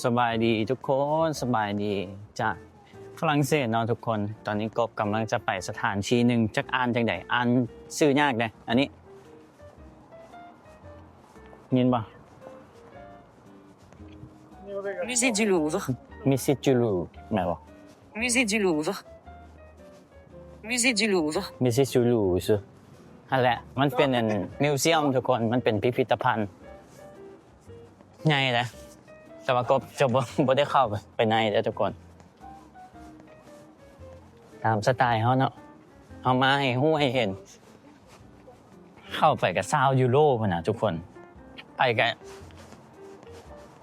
ສະບາຍດີທຸກຄົນ ສະບາຍດີຈາກຝຣັ່ງເສດເນາະທຸກຄົນ. ຕອນນີ້ກົບກຳລັງຈະໄປສະຖານທີ່ໜຶ່ງ ຈັກອ່ານຈັ່ງໃດ ອ່ານຊື່ຍາກເດ້. ອັນນີ້ຍິນບໍ່? Musée du Louvre. Musée du Louvre ແມ່ນບໍ່? Musée du Louvre. Musée du Louvre. Musée du Louvre ຫັ້ນແຫຼະ. ມັນເປັນອັນ museum ທຸກຄົນ ມັນເປັນພິພິທະພັນໃຫຍ່ເດ້ ແຕ່ວ່າກໍຈະບໍ່ ບໍ່ໄດ້ເຂົ້າໄປໃນເດ້ທຸກຄົນ. ຕາມສະໄຕເຮົາເນາະ ເຮົາມາໃຫ້ຮູ້ໃຫ້ເຫັນ. ເຂົ້າໄປກໍຊາວຢູໂຣພຸ້ນນະທຸກຄົນ. ໄປກໍ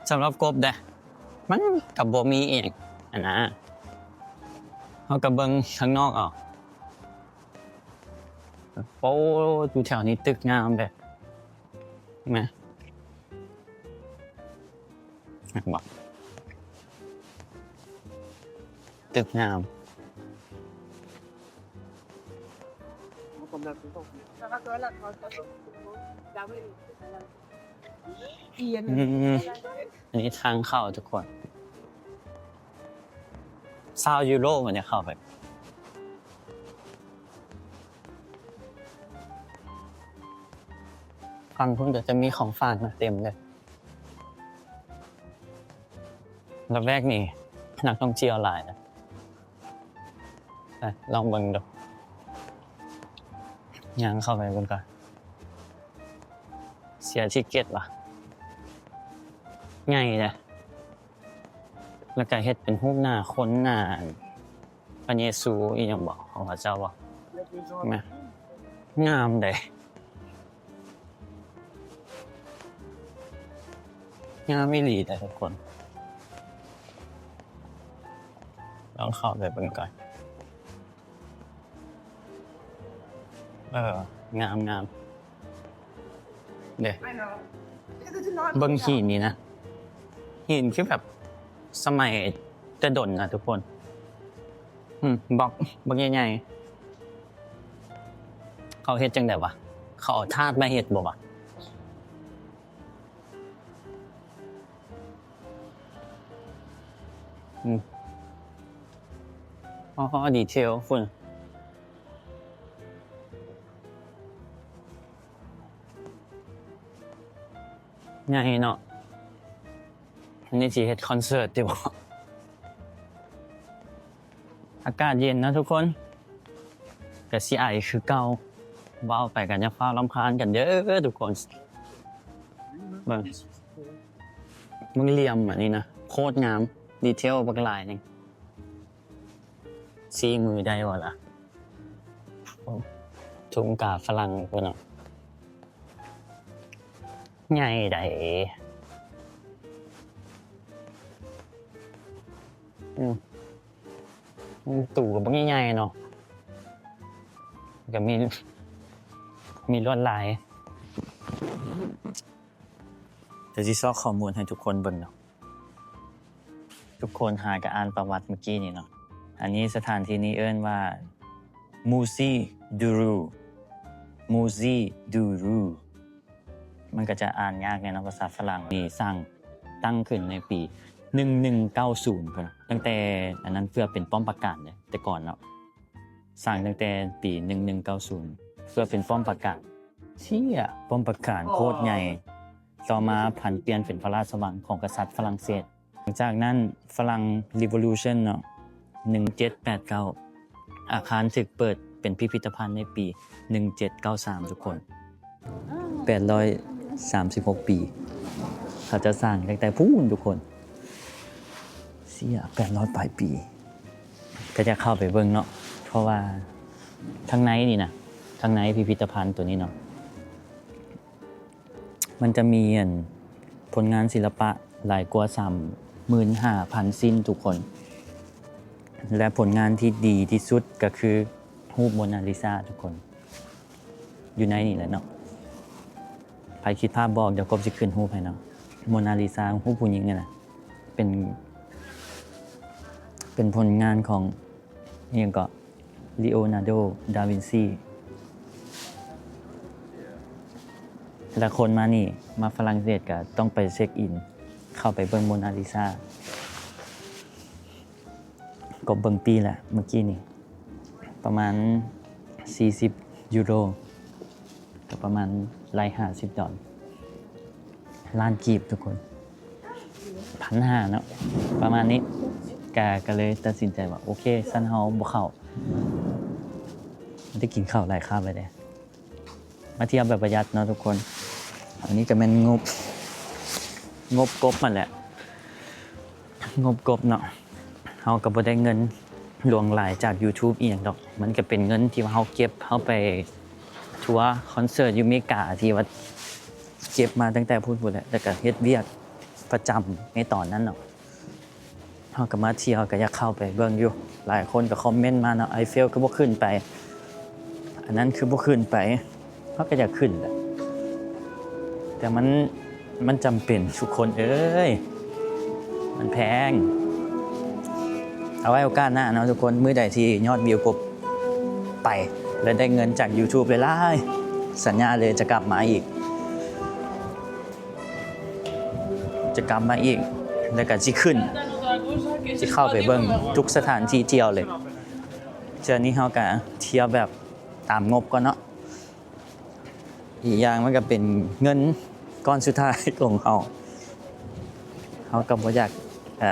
ສຳລັບກົບເດ້ ມັນກໍບໍ່ມີອີ່ຫຍັງຫັ້ນນະ. ເຮົາກໍເບິ່ງຂ້າງນອກເອົາ. ໂອ້ ຢູ່ແຖວນີ້ຕຶກງາມເດ້ ເຫັນບໍ່? ຕຶກງາມ. ອືມ ອັນນີ້ທາງເຂົ້າທຸກຄົນ ຊາວຢູໂຣມັນຈະເຂົ້າໄປ. ຝັ່ງພຸ້ນກໍຈະມີຂອງຝາກນະ ເຕັມເລີຍ. ລະແວກນີ້ນັກທ່ອງທ່ຽວຫຼາຍນະ. ໄປ ລອງເບິ່ງດູ ຍ່າງເຂົ້າໄປເບິ່ງກ່ອນ. ເສຍທິກເກັດຫວາ? ໃຫຍ່ເດ້. ແລ້ວກໍເຮັດເປັນຮູບໜ້າຄົນ ໜ້າພະເຢຊູອີ່ຫຍັງບໍ ຂອງເຂົາເຈົ້າບໍ? ແມ່ນ ງາມເດ້. ງາມອີ່ຫຼີເດ້ທຸກຄົນ. ລອງເຂົ້າໄປເບິ່ງກ່ອນ. ເອີ ງາມໆເດ້. ເບິ່ງຫີນນີ້ນະ ຫີນຄືແບບສະໄໝແຕ່ດົນນະທຸກຄົນ. ອືມ ບັກ ບັກໃຫຍ່ໆ. ເຂົາເຮັດຈັ່ງໃດຫວາ? ເຂົາເອົາທາດມາເຮັດບໍ່ຫວາ? ອືມ ອໍ ດີເທວພຸ້ນ ໃຫຍ່ເນາະ. ອັນນີ້ຊິເຮັດຄອນເສີດຕິບໍ? ອາກາດເຢັນເນາະທຸກຄົນ ກະຊິໄອຄືເກົ່າ. ເວົ້າໄປກະຢ່າຟ້າວລຳຄານກັນເດີທຸກຄົນ. ເບິ່ງ ເບິ່ງຫຼ່ຽມອັນນີ້ນະ ໂຄດງາມ ດີເທວບັກຫຼາຍໜຶ່ງ. ຊີ້ມືໄດ້ບໍ່ລະ? ໂອ້ ທຸງກາຝຣັ່ງພຸ້ນນະ ໃຫຍ່ໃດ໋. ອືມ ອືມ ຕູ້ກໍບໍ່ໃຫຍ່ເນາະ ກໍມີ ມີລວດລາຍ. ດຽວຊິຊອກຂໍ້ມູນໃຫ້ທຸກຄົນເບິ່ງເນາະ. ທຸກຄົນຫາກໍອ່ານປະຫວັດມື້ກີ້ນີ້ເນາະ. ອັນນີ້ ສະຖານທີ່ນີ້ເອີ້ນວ່າ Musée du Louvre. Musée du Louvre. ມັນກໍຈະອ່ານຍາກແດ່ເນາະ ພາສາຝຣັ່ງ. ນີ້ສ້າງຕັ້ງຂຶ້ນໃນປີໜຶ່ງໜຶ່ງເກົ້າສູນພຸ້ນນະ. ຕັ້ງແຕ່ອັນນັ້ນເພື່ອເປັນປ້ອມປາການເດ້ ແຕ່ກ່ອນເນາະ. ສ້າງຕັ້ງແຕ່ປີໜຶ່ງໜຶ່ງເກົ້າສູນ ເພື່ອເປັນປ້ອມປາການ. ເຊຍ ປ້ອມປາການໂຄດໃຫຍ່. ຕໍ່ມາຜັນປ່ຽນເປັນພະລາຊະວັງຂອງກະສັດຝຣັ່ງເສດ. ຫຼັງຈາກນັ້ນຝຣັ່ງ Revolution ເນາະ ໜຶ່ງເຈັດແປດເກົ້າ ອາຄານຖືກເປີດເປັນພິພິທະພັນໃນປີໜຶ່ງເຈັດເກົ້າສາມ ທຸກຄົນ. ແປດຮ້ອຍສາມສິບຫົກປີ ເຂົາເຈົ້າສ້າງຕັ້ງແຕ່ພຸ້ນທຸກຄົນ. ເຊຍ ແປດຮ້ອຍປາຍປີ ກໍຢາກເຂົ້າໄປເບິ່ງເນາະ ເພາະວ່າທາງໃນນີ້ນະ ທາງໃນພິພິທະພັນໂຕນີ້ເນາະ ມັນຈະມີອັນ ຜົນງານສິລະປະຫຼາຍກວ່າສາມໝື່ນຫ້າພັນຊິ້ນທຸກຄົນ ແລະ ຜົນງານທີ່ດີທີ່ສຸດກໍຄືຮູບໂມນາລິຊາທຸກຄົນ. ຢູ່ໃນນີ້ແຫຼະເນາະ. ໃຜຄິດພາບບໍ່ອອກ ດຽວກົບຊິຂຶ້ນຮູບໃຫ້ເນາະ. ໂມນາລິຊາ ຮູບຜູ້ຍິງຫັ້ນນະ ເປັນ ເປັນຜົນງານຂອງ ອີ່ຫຍັງເກາະ Leonardo da Vinci. ແລະ ຄົນມານີ້ ມາຝຣັ່ງເສດກໍຕ້ອງໄປເຊັກອິນ ເຂົ້າໄປເບິ່ງໂມນາລິຊາ ກໍເບິ່ງປີ້ແຫຼະ ເມື່ອກີ້ນີ້ ປະມານສີ່ສິບຢູໂຣ ກໍປະມານໄລ່ຫ້າສິບດອນ ລ້ານກີບທຸກຄົນ ພັນຫ້າເນາະ ປະມານນີ້ ກະ ກະເລີຍຕັດສິນໃຈວ່າ ໂອເຄ ຊັ້ນເຮົາບໍ່ເຂົ້າ ໄດ້ກິນເຂົ້າຫຼາຍຄາບແລ້ວເດ້ ມາທ່ຽວແບບປະຢັດເນາະທຸກຄົນ ອັນນີ້ກະແມ່ນງົບ ງົບກົບຫັ້ນແຫຼະ ງົບກົບເນາະ ເຮົາກະບໍ່ໄດ້ເງິນຫຼວງຫຼາຍຈາກຢູທູບອີ່ຫຍັງດອກ ມັນກະເປັນເງິນທີ່ວ່າເຮົາເກັບ ເຮົາໄປທົວຄອນເສີດຢູ່ເມກາ ທີ່ວ່າເກັບມາຕັ້ງແຕ່ພຸ້ນພຸ້ນແຫຼະ ແລ້ວກະເຮັດວຽກປະຈຳໃນຕອນນັ້ນເນາະ ເຮົາກະມາທ່ຽວ ກະຢາກເຂົ້າໄປເບິ່ງຢູ່ ຫຼາຍຄົນກະຄອມເມັນມາເນາະ ໄອເຟວຄືບໍ່ຂຶ້ນໄປ ອັນນັ້ນຄືບໍ່ຂຶ້ນໄປ ເຮົາກະຢາກຂຶ້ນແຫຼະ ແຕ່ມັນ ມັນຈຳເປັນທຸກຄົນເອີຍ ມັນແພງ ເອົາໄວ້ໂອກາດໜ້າເນາະທຸກຄົນ ມື້ໃດທີ່ຍອດວິວກົບໄປ ແລະໄດ້ເງິນຈາກຢູທູບຫຼາຍໆ ສັນຍາເລີຍຈະກັບມາອີກ ຈະກັບມາອີກ ແລ້ວກະຊິຂຶ້ນ ຊິເຂົ້າໄປເບິ່ງທຸກສະຖານທີ່ທ່ຽວເລີຍ ເທື່ອນີ້ເຮົາກະທ່ຽວແບບຕາມງົບກ່ອນເນາະ ອີກຢ່າງມັນກະເປັນເງິນກ້ອນສຸດທ້າຍຂອງເຮົາ ເຮົາກະບໍ່ຢາກ ເອີ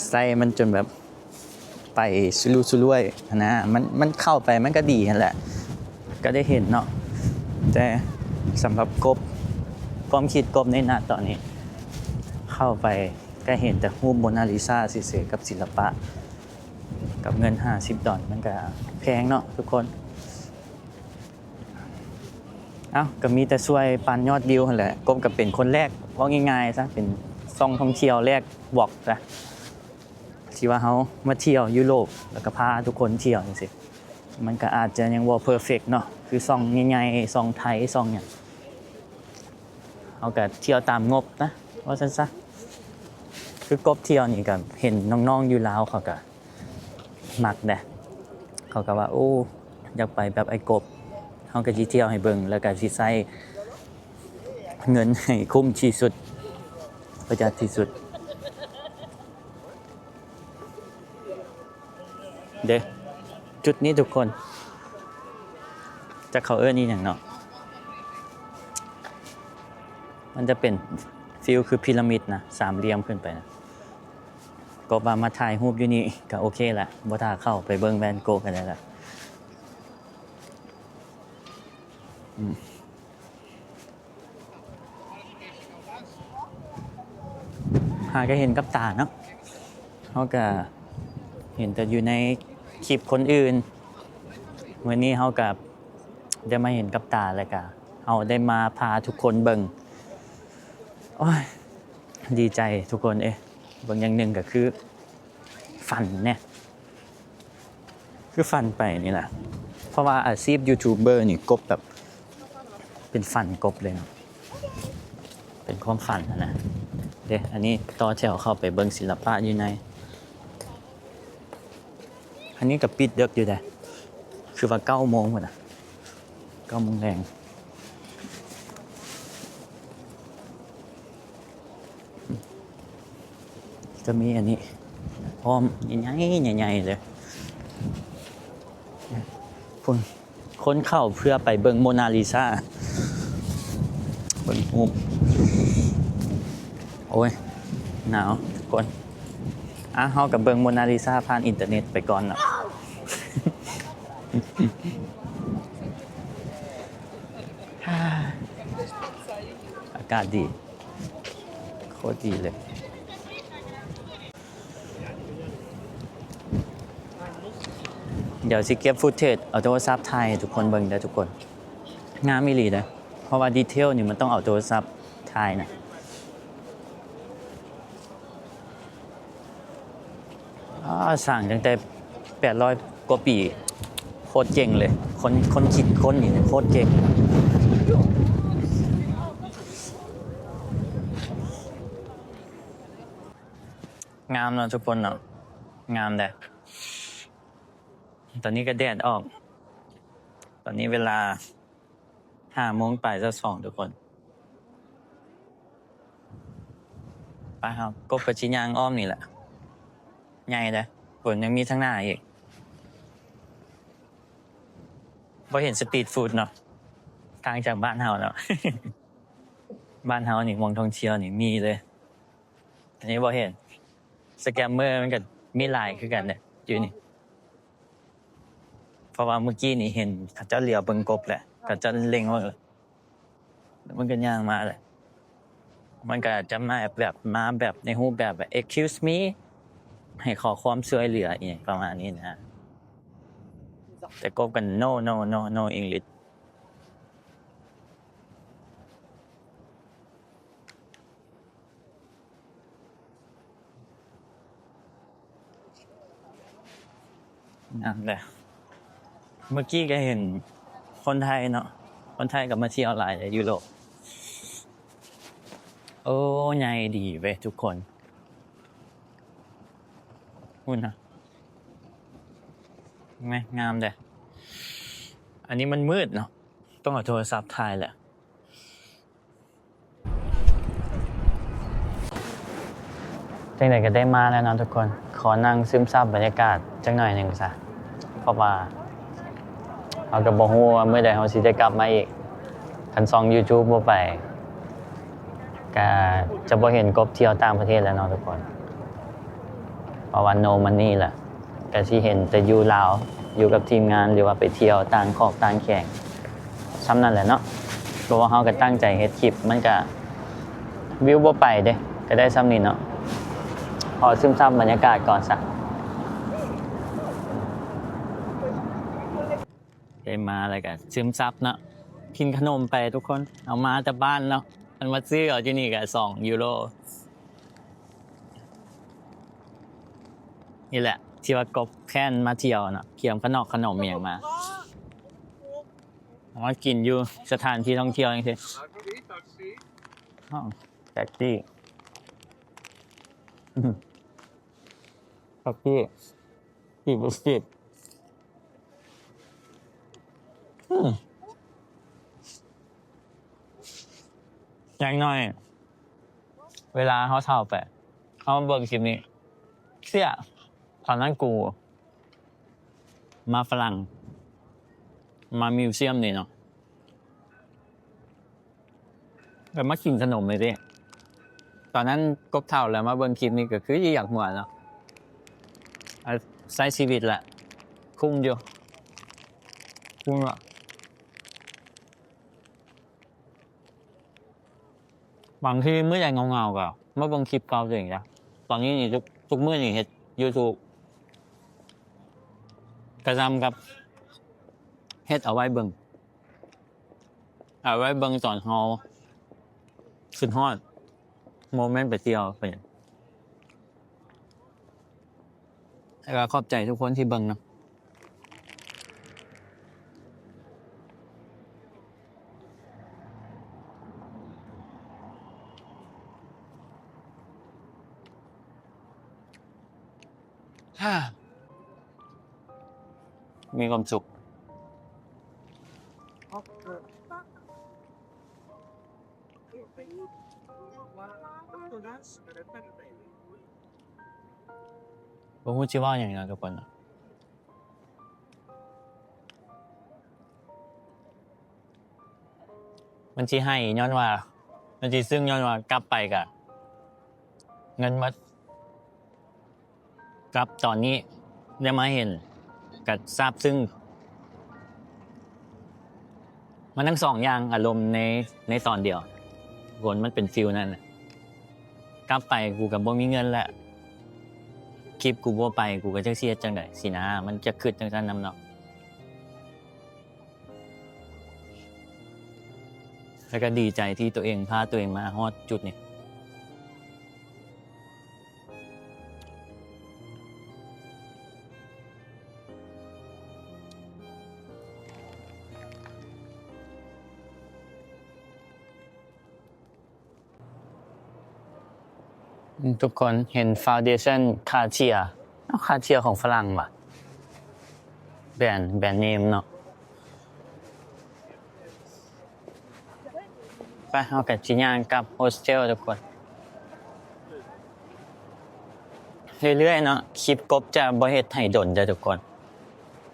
ໃຊ້ມັນຈົນແບບ ໄປສຸລຸສຸຣວຍຫັ້ນນະ ມັນ ມັນເຂົ້າໄປມັນກະດີຫັ້ນແຫຼະ ກະໄດ້ເຫັນເນາະ ແຕ່ສຳລັບກົບ ຄວາມຄິດກົບໃນນະຕອນນີ້ ເຂົ້າໄປກະເຫັນແຕ່ຮູບໂມນາລິຊາຊື່ໆ ກັບສິລະປະ ກັບເງິນຫ້າສິບດອນ ມັນກະແພງເນາະທຸກຄົນ ເອົ້າ ກະມີແຕ່ຊ່ວຍປັ່ນຍອດວິວຫັ້ນແຫຼະ ກົບກະເປັນຄົນແລກ ເວົ້າງ່າຍໆຊະ ເປັນຊ່ອງທ່ອງທ່ຽວແລກບລັອກຊະ ທີ່ວ່າເຮົາມາທ່ຽວຢູໂຣບ ແລ້ວກະພາທຸກຄົນທ່ຽວຈັ່ງຊີ້ ມັນກະອາດຈະຍັງບໍ່ເພີເຟັກເນາະ ຄືຊ່ອງໃຫຍ່ໆ ຊ່ອງໄທ ຊ່ອງຫຍັງ ເຮົາກະທ່ຽວຕາມງົບນະ ວ່າຊັ້ນຊະ ຄືກົບທ່ຽວນີ້ກະເຫັນນ້ອງໆຢູ່ລາວເຂົາກະມັກເດ້ ເຂົາກະວ່າ ໂອ້ ຢາກໄປແບບໄອ້ກົບ ເຮົາກະຊິທ່ຽວໃຫ້ເບິ່ງ ແລ້ວກະຊິໃຊ້ເງິນໃຫ້ຄຸ້ມທີ່ສຸດ ປະຢັດທີ່ສຸດ. ເດ້ ຈຸດນີ້ທຸກຄົນ ຈັກເຂົາເອີ້ນອີ່ຫຍັງເນາະ ມັນຈະເປັນຟີລຄືພີລະມິດນະ ສາມຫຼ່ຽມຂຶ້ນໄປນະ ກໍວ່າມາຖ່າຍຮູບຢູ່ນີ້ກະໂອເຄລະ ບໍ່ຖ້າເຂົ້າໄປເບິ່ງແວນໂກກະໄດ້ລະ ອືມ. ຫາກະເຫັນກັບຕາເນາະ ເຮົາກະເຫັນແຕ່ຢູ່ໃນຄລິບຄົນອື່ນ ມື້ນີ້ເຮົາກະໄດ້ມາເຫັນກັບຕາ ແລ້ວກະເຮົາໄດ້ມາພາທຸກຄົນເບິ່ງ ໂອ້ຍ ດີໃຈທຸກຄົນເອີຍ ເບິ່ງຢ່າງໜຶ່ງກະຄືຝັນແນະ ຄືຝັນໄປນີ້ລະ ເພາະວ່າອາຊີບຢູທູບເບີນີ້ກົບແບບເປັນຝັນກົບເລີຍເນາະ ເປັນຄວາມຝັນຫັ້ນນະ ເດ້ ອັນນີ້ຕໍ່ແຖວເຂົ້າໄປເບິ່ງສິລະປະຢູ່ໃນ ອັນນີ້ກະປິດເດິກຢູ່ເດ້ ຄືວ່າເກົ້າໂມງພຸ້ນນະ ເກົ້າໂມງແລງ. ກະມີອັນນີ້ພ້ອມ ໃຫຍ່ໆ ໃຫຍ່ໆ ເລີຍ ພຸ້ນ ຄົນເຂົ້າເພື່ອໄປເບິ່ງໂມນາລິຊາ ເບິ່ງຮູບ ໂອ້ຍ ໜາວທຸກຄົນ ອ່ະ ເຮົາກະເບິ່ງໂມນາລິຊາຜ່ານອິນເຕີເນັດໄປກ່ອນເນາະ ອາກາດດີ ໂຄດດີເລີຍ ດຽວຊິເກັບຟຸດເທຈ ເອົາໂທລະສັບຖ່າຍໃຫ້ທຸກຄົນເບິ່ງເດີທຸກຄົນ ງາມອີ່ຫຼີເດີ ເພາະວ່າດີເທວນີ້ມັນຕ້ອງເອົາໂທລະສັບຖ່າຍນະ ອາ ສ້າງຕັ້ງແຕ່ແປດຮ້ອຍກວ່າປີ ໂຄດເກັ່ງເລີຍ ຄົນ ຄົນຄິດຄົ້ນນີ້ໂຄດເກັ່ງ ງາມເນາະທຸກຄົນເນາະ ງາມເດ້ ຕອນນີ້ກະແດດອອກ ຕອນນີ້ເວລາ ຫ້າໂມງປາຍຊາວສອງ ທຸກຄົນ ໄປເຮົາ ກົບກໍຊິຍ່າງອ້ອມນີ້ແຫຼະ ໃຫຍ່ເດ້ ເບິ່ງ ຍັງມີທາງໜ້າອີກ. ບໍ່ເຫັນສະຕຣີດຟູດເນາະ ຕ່າງຈາກບ້ານເຮົາເນາະ. ບ້ານເຮົານີ້ ໝ່ອງທ່ອງທ່ຽວນີ້ມີເລີຍ ອັນນີ້ບໍ່ເຫັນ. ສະແກມເມີມັນກໍມີຫຼາຍຄືກັນເດ້ຢູ່ນີ້ ເພາະວ່າມື້ກີ້ນີ້ເຫັນເຂົາເຈົ້າຫຼຽວເບິ່ງກົບແຫຼະ ເຂົາເຈົ້າເລັງເບິ່ງແຫຼະ ມັນກໍຍ່າງມາແຫຼະ ມັນກໍຈະມາແບບ ມາແບບໃນຮູບແບບ excuse me ໃຫ້ຂໍຄວາມຊ່ວຍເຫຼືອ ອີ່ຫຍັງປະມານນີ້ນະ ແຕ່ກົບກໍ no no no no English. ງາມເດ້ ເມື່ອກີ້ກໍເຫັນຄົນໄທເນາະ ຄົນໄທກໍມາທ່ຽວຫຼາຍເດ້ ຢູໂຣບ. ໂອ້ ໃຫຍ່ດີເວີຍທຸກຄົນ ພຸ້ນນະ ແມ່ນງາມເດ້. ອັນນີ້ມັນມືດເນາະ ຕ້ອງເອົາໂທລະສັບຖ່າຍແຫຼະ. ຈັ່ງໃດກໍໄດ້ມາແລ້ວເນາະທຸກຄົນ ຂໍນັ່ງຊຶມຊັບບັນຍາກາດຈັກໜ້ອຍໜຶ່ງຊະ ເພາະວ່າເຮົາກໍບໍ່ຮູ້ວ່າມື້ໃດເຮົາຊິໄດ້ກັບມາອີກ. ຄັນຊ່ອງ YouTube ບໍ່ໄປ ກະຈະບໍ່ເຫັນກົບທ່ຽວຕ່າງປະເທດແລ້ວເນາະທຸກຄົນ ເພາະວ່າ no money ລະ ກະຊິເຫັນແຕ່ຢູ່ລາວ ຢູ່ກັບທີມງານ ຫຼືວ່າໄປທ່ຽວຕ່າງຂອບຕ່າງແຂວງ ຊ່ຳນັ້ນແຫຼະເນາະ. ເພາະວ່າເຮົາກະຕັ້ງໃຈເຮັດຄລິບ ມັນກະວິວບໍ່ໄປເດ້ ກະໄດ້ຊ່ຳນີ້ເນາະ. ຂໍຊຶມຊັບບັນຍາກາດກ່ອນຊະ. ໄດ້ມາແລ້ວກະຊຶມຊັບເນາະ ກິນຂະໜົມໄປທຸກຄົນ ເອົາມາແຕ່ບ້ານເນາະ ມັນມາຊື້ເອົາຢູ່ນີ້ກະສອງຢູໂຣ. ນີ້ແຫຼະທີ່ວ່າກົບແຄ້ນມາທ່ຽວເນາະ ກຽມຂະໜອກຂະໜົມອີ່ຫຍັງມາ ເອົາມາກິນຢູ່ສະຖານທີ່ທ່ອງທ່ຽວຈັ່ງຊີ້. ແປັກກີ້ ແປັກກີ້ ກີ້ບໍ່ເຈັບ. ອືມ ຢ່າງໜ້ອຍເວລາເຮົາເຖົ້າໄປ ເຮົາມາເບິ່ງຄລິບນີ້ ເສຍ ຕອນນັ້ນກູມາຝຣັ່ງ ມາມິວຊຽມນີ້ເນາະ ແລ້ວມາກິນຂະໜົມນີ້ເດ້. ຕອນນັ້ນກົບເຖົ້າແລ້ວມາເບິ່ງຄລິບນີ້ກໍຄືຊິຢາກຫົວເນາະ. ໃຊ້ຊີວິດລະ ຄຸ້ມຢູ່ ຄຸ້ມລະ. ບາງທີມື້ໃດເຫງົາໆ ກໍມາເບິ່ງຄລິບເກົ່າຕົວເອງຈ້ະ. ຕອນນີ້ນີ້ ທຸກ ທຸກມື້ນີ້ເຮັດ YouTube ກະສ່ຳກັບເຮັດເອົາໄວ້ເບິ່ງ ເອົາໄວ້ເບິ່ງຕອນເຮົາຄິດຮອດໂມເມັນໄປທ່ຽວໄປຫຍັງ. ແລ້ວກໍຂອບໃຈທຸກຄົນທີ່ເບິ່ງເນາະ. ມີຄວາມສຸກ. ບໍ່ຮູ້ຊິເວົ້າຫຍັງເນາະທຸກຄົນເນາະ. ມັນຊິໄຫ້ຍ້ອນວ່າ ມັນຊິຊຶ້ງຍ້ອນວ່າກັບໄປກະເງິນໝົດ. ກັບຕອນນີ້ໄດ້ມາເຫັນ ກະຊາບຊຶ້ງ. ມັນທັງສອງຢ່າງ ອາລົມໃນ ໃນຕອນດຽວ ທຸກຄົນ ມັນເປັນຟີລນັ້ນນະ. ກັບໄປກູກະບໍ່ມີເງິນແລ້ວ ຄລິບກູບໍ່ໄປ ກູກະຈັກຊິເຮັດຈັ່ງໃດຊີ້ນະ ມັນຈະຄຶດຈັ່ງຊັ້ນນຳເນາະ. ແລ້ວກະດີໃຈທີ່ໂຕເອງພາໂຕເອງມາຮອດຈຸດນີ້. ອືມ ທຸກຄົນເຫັນ Foundation Cartier ເອົາ Cartier ຂອງຝຣັ່ງຫວາ ແບຣນ ແບຣນເນມເນາະ. ໄປ ເຮົາກໍຊິຍ່າງກັບໂຮສເທວທຸກຄົນ. ເລື້ອຍໆເນາະ. ຄລິບກົບຈະບໍ່ເຮັດໃຫ້ດົນເດີ້ທຸກຄົນ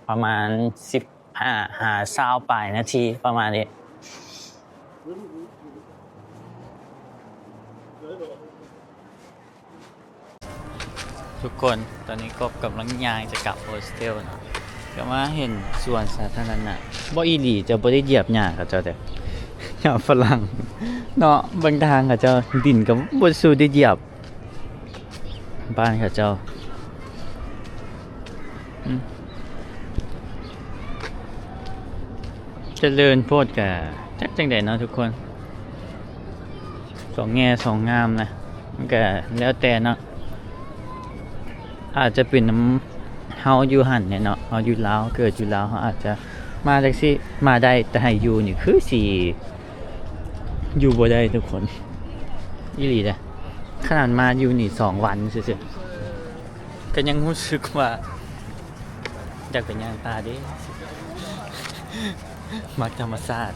ປະມານສິບຫ້າຫາຊາວປາຍນາທີປະມານນີ້. ທຸກຄົນ ຕອນນີ້ກົບກຳລັງຍ່າງຈະກັບໂຮສເທວເນາະ ກໍມາເຫັນສວນສາທາລະນະ. ບໍ່ ອີ່ຫຼີ ເຈົ້າບໍ່ໄດ້ຢຽບຫຍ້າເຂົາເຈົ້າເດີ້ ຫຍ້າຝຣັ່ງເນາະ. ເບິ່ງທາງເຂົາເຈົ້າ ດິນກໍບໍ່ສູ່ໄດ້ຢຽບ ບ້ານເຂົາເຈົ້າ ອືມ ຈະເລີນໂພດກະຈັກຈັ່ງໃດເນາະທຸກຄົນ. ສອງແງ່ສອງງາມນະ ມັນກະແລ້ວແຕ່ເນາະ. ອາດຈະເປັນນຳເຮົາຢູ່ຫັ້ນແຫຼະເນາະ ເຮົາຢູ່ລາວ ເກີດຢູ່ລາວ ເຮົາອາດຈະມາຈັ່ງຊີ້ ມາໄດ້ ແຕ່ໃຫ້ຢູ່ນີ້ຄືຊິຢູ່ບໍ່ໄດ້ທຸກຄົນ ອີ່ຫຼີເດ້. ຂະໜາດມາຢູ່ນີ້ສອງວັນຊື່ໆ ກໍຍັງຮູ້ສຶກວ່າຢາກໄປຍ່າງປ່າເດ້ ມັກທຳມະຊາດ.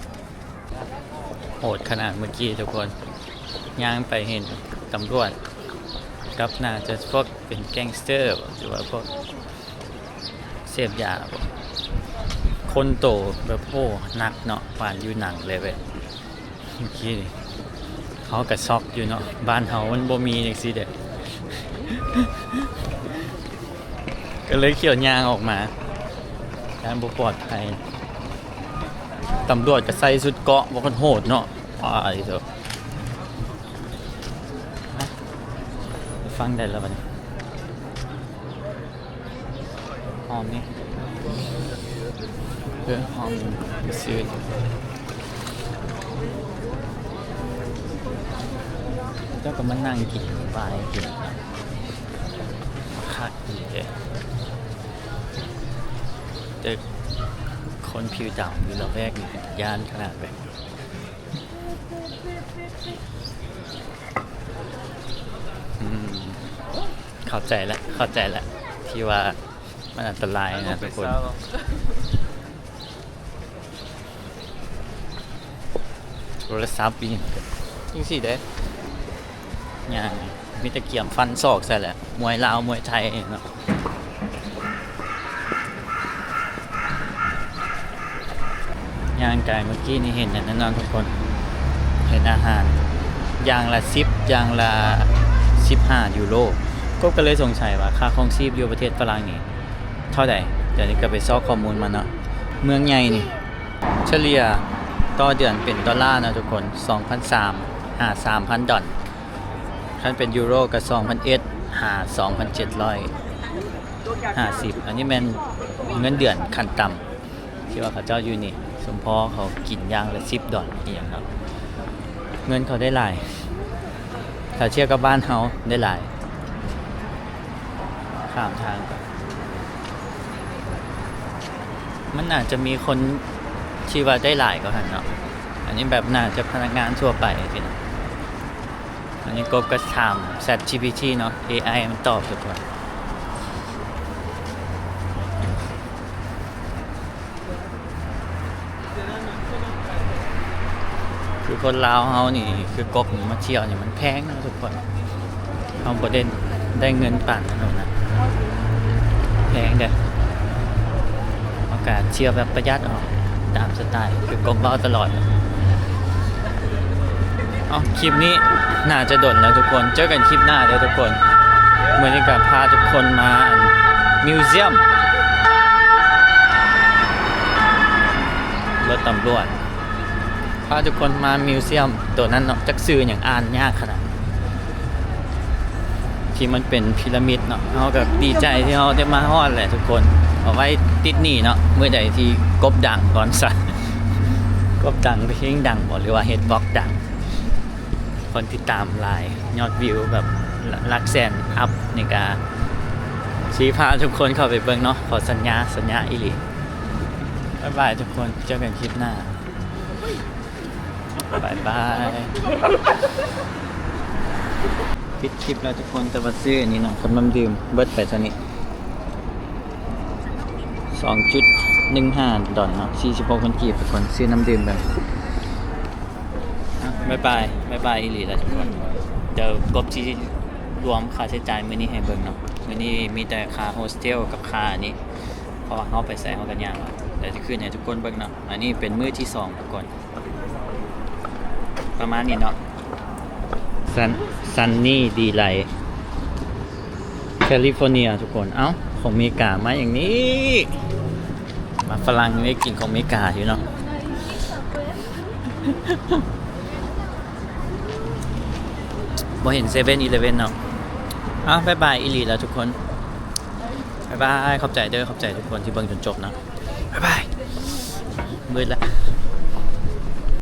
ໂຫດຂະໜາດເມື່ອກີ້ທຸກຄົນ ຍ່າງໄປເຫັນຕຳຫຼວດກັບ ໜ້າຈະພວກເປັນແກັງສະເຕີ ຫຼືວ່າພວກເສບຢາບໍ ຄົນໂຕແບບ ໂອ້ ໜັກເນາະ ປານຢູ່ໜັງເລີຍເວີຍ. ເມື່ອກີ້ນີ້ເຮົາກໍຊັອກຢູ່ເນາະ ບ້ານເຮົາມັນບໍ່ມີຈັ່ງຊີ້ເດ້ ກໍເລີຍຂ້ຽວຍ່າງອອກມາ ຢ້ານບໍ່ປອດໄພ. ຕຳຫຼວດກໍໃສ່ຊຸດເກາະ ບໍ່ ໂຫດເນາະ ອ້າຍໂທ້. ຟັງໄດ້ແລ້ວບັດນີ້ ຫອມນີ້ ເອີ ຫອມຊື່ ເຈົ້າກໍມານັ່ງກິນວາຍກິນ ຄັກດີເດ້. ແຕ່ຄົນຜິວດຳຢູ່ລະແວກນີ້ຢ້ານຂະໜາດເລີຍ. ອືມ ເຂົ້າໃຈລະ ເຂົ້າໃຈລະ ທີ່ວ່າມັນອັນຕະລາຍນະທຸກຄົນ. ໂທລະສັບອີ່ຫຍັງ ຈັ່ງຊີ້ເດ້ ຍ່າງມີແຕ່ກຽມຟັນສອກໃສ່ແຫຼະ ມວຍລາວ ມວຍໄທເນາະ. ຍ່າງໄກເມື່ອກີ້ນີ້ເຫັນອັນນັ້ນເນາະທຸກຄົນ ເຫັນອາຫານຢ່າງລະສິບ ຢ່າງລະສິບຫ້າຢູໂຣ. ກໍ ກໍເລີຍສົງໄສວ່າຄ່າຄອງຊີບຢູ່ປະເທດຝຣັ່ງນີ້ເທົ່າໃດ? ດຽວນີ້ກໍໄປຊອກຂໍ້ມູນມາເນາະ. ເມືອງໃຫຍ່ນີ້ ສະເລ່ຍຕໍ່ເດືອນເປັນໂດລາເນາະທຸກຄົນ ສອງພັນສາມຫາສາມພັນດອນ. ຄັນເປັນຢູໂຣກໍສອງພັນເອັດຫາສອງພັນເຈັດຮ້ອຍຫ້າສິບ. ອັນນີ້ແມ່ນເງິນເດືອນຂັ້ນຕ່ຳ ທີ່ວ່າເຂົາເຈົ້າຢູ່ນີ້ ສົມພໍເຂົາກິນຢ່າງລະສິບດອນອີ່ຫຍັງເນາະ ເງິນເຂົາໄດ້ຫຼາຍ ຖ້າທຽບກັບບ້ານເຮົາໄດ້ຫຼາຍ. ຂ້າມທາງໄປ ມັນໜ້າຈະມີຄົນທີ່ວ່າໄດ້ຫຼາຍກວ່າຫັ້ນເນາະ. ອັນນີ້ແບບໜ້າຈະພະນັກງານທົ່ວໄປຊີ້ນະ. ອັນນີ້ກົບກໍຖາມ ChatGPT ເນາະ ເອໄອ ມັນຕອບທຸກຄົນ. ຄືຄົນລາວເຮົານີ້ ຄືກົບນີ້ມາທ່ຽວນີ້ມັນແພງເນາະທຸກຄົນ. ເຮົາບໍ່ໄດ້ ໄດ້ເງິນປານນັ້ນດອກນະ ແພງເດ້. ເຮົາກະທ່ຽວແບບປະຢັດເອົາ ຕາມສະໄຕ ຄືກົບເວົ້າຕະຫຼອດ. ເອົ້າ ຄລິບນີ້ໜ້າຈະດົນແລ້ວທຸກຄົນ ເຈີກັນຄລິບໜ້າເດີ້ທຸກຄົນ. ມື້ນີ້ກໍພາທຸກຄົນມາ ອັນ ມິວຊຽມ ລົດຕຳຫຼວດ ພາທຸກຄົນມາມິວຊຽມໂຕນັ້ນເນາະ ຈັກຊື່ຫຍັງ ອ່ານຍາກຂະໜາດ ທີ່ມັນເປັນພີລະມິດເນາະ. ເຮົາກໍດີໃຈທີ່ເຮົາໄດ້ມາຮອດແຫຼະທຸກຄົນ. ເອົາໄວ້ຕິດໜີ້ເນາະ ມື້ໃດທີ່ກົບດັງກ່ອນຊະ ກົບດັງ ເພງດັງບໍ ຫຼືວ່າເຮັດບລັອກດັງ ຄົນຕິດຕາມຫຼາຍ ຍອດວິວແບບ ລະ ຫຼັກແສນອັບນີ້ກະ ຊິພາທຸກຄົນເຂົ້າໄປເບິ່ງເນາະ. ຂໍສັນຍາ ສັນຍາອີ່ຫຼີ. ບາຍບາຍທຸກຄົນ ເຈີກັນຄລິບໜ້າ. ບາຍບາຍ. ປິດຄລິບແລ້ວທຸກຄົນ ແຕ່ວ່າຊື້ອັນນີ້ເນາະ ກັບນ້ຳດື່ມ ເບິດໄປເທົ່ານີ້ ສອງຈຸດໜຶ່ງຫ້າດອນເນາະ ສີ່ສິບຫົກພັນກີບທຸກຄົນ. ຊື້ນ້ຳດື່ມກັນ. ບາຍບາຍ ບາຍບາຍອີ່ຫຼີລະທຸກຄົນ. ດຽວກົບຊິ ລວມຄ່າໃຊ້ຈ່າຍມື້ນີ້ໃຫ້ເບິ່ງເນາະ. ມື້ນີ້ມີແຕ່ຄ່າໂຮສເທວກັບຄ່າອັນນີ້ ເພາະວ່າເຮົາໄປໃສເຮົາກໍຍ່າງເອົາ. ດຽວຈະຂຶ້ນໃຫ້ທຸກຄົນເບິ່ງເນາະ. ອັນນີ້ເປັນມື້ທີສອງ ທຸກຄົນ. ປະມານນີ້ເນາະ. ຊັນ Sunny Delight California ທຸກຄົນ. ເອົ້າ ຂອງເມກາມາຢ່າງນີ້ ມາຝຣັ່ງໄດ້ກິນຂອງເມກາຢູ່ເນາະ. ບໍ່ເຫັນ Seven Eleven ເນາະ. ເອົ້າ ບາຍບາຍອີ່ຫຼີແລ້ວທຸກຄົນ. ບາຍບາຍ ຂອບໃຈເດີ ຂອບໃຈທຸກຄົນທີ່ເບິ່ງຈົນຈົບເນາະ. ບາຍບາຍ ມືດລະ.